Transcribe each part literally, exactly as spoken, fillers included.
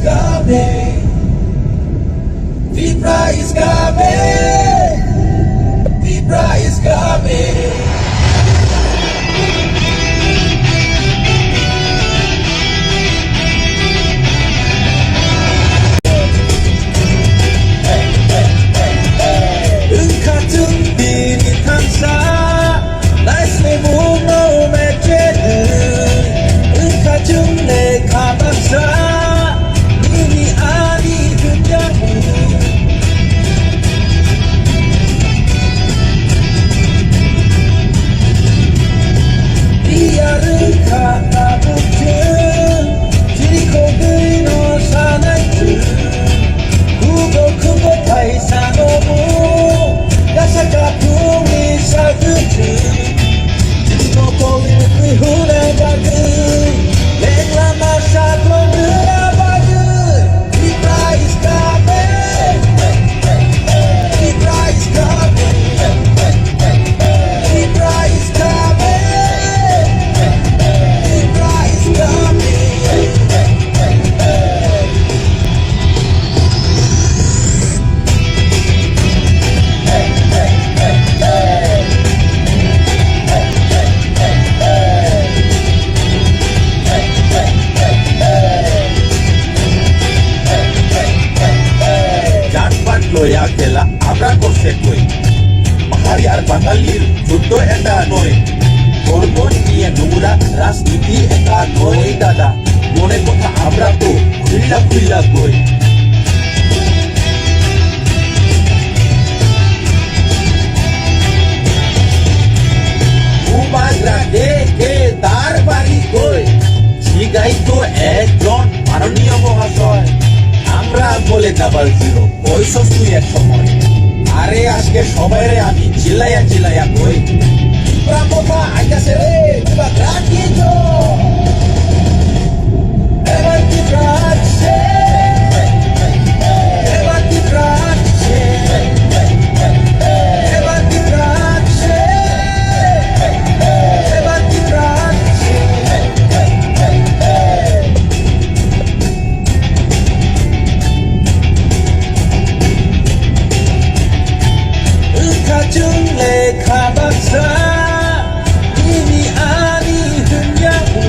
Coming. Vipra is coming. Vipra is coming. Wngkha chwng bini thansa, naislemungno metre wngkha chwng lekha baksa, nini ani hwnjamung. Biya rwngkha tabuk chwng, chini khogwino sanai chwng. Kugo kugo thaisa nobu, kasa kathungni sagwtwng. Chini mokol ni mukwi huna bagwi, lengla masa tongwna bagwi. Vipra is coming. Vipra is coming. Vipra is coming. Vipra is coming. Jat pat loya kela abra korse koi. Bahari ar Bangalir juddo eta noi. Dhormo niye nungura rajniti eta noi dada. Mone kotha abra to khuila khuila koi. Bubagra ke ke dar bari koi. Sigai to ekjon মাননীয় মহাশয়, আমরা বলে double zero, কইছস তুই এক সময়। আরে আজকে সবাইরে আমি চিল্লাইয়া চিল্লাইয়া কই, ত্রিপুরা কথা আইতাছে রে, কিবা রাখি তো। এবার ত্রিপুরা আসছে, এবার ত্রিপুরা আসছে, এবার ত্রিপুরা আসছে, এবার ত্রিপুরা আসছে। Wngkha chwng lekha baksa, nini ani hwnjamung.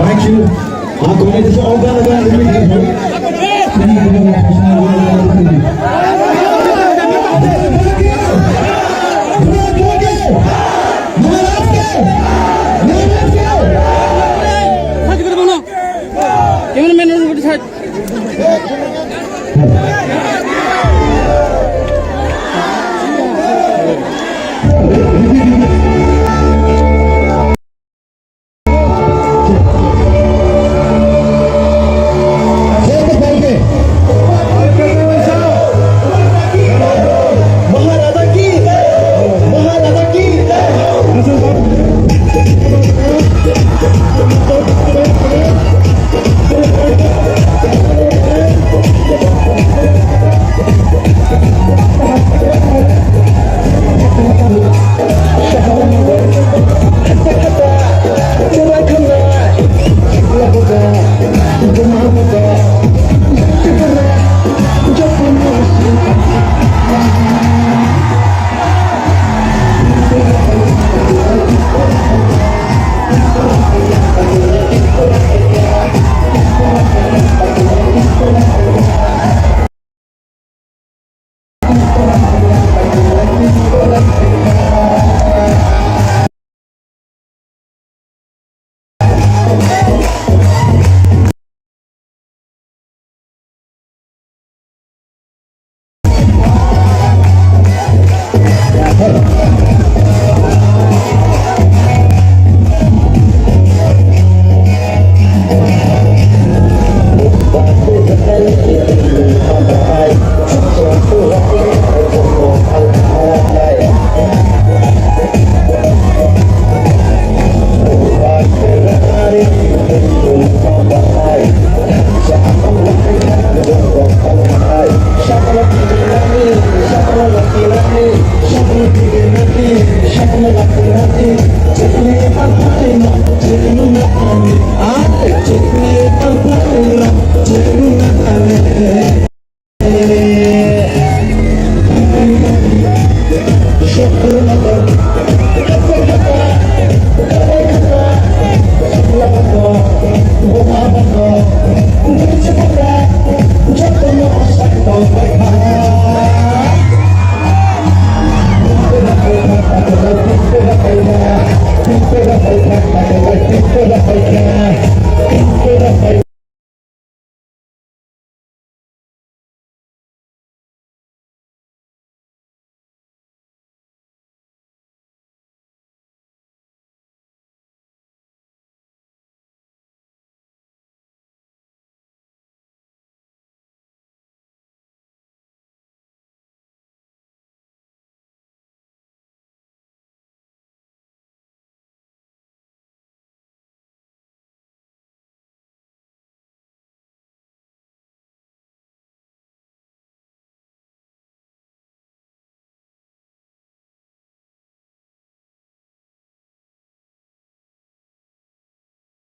Thank you. I'm going to all the other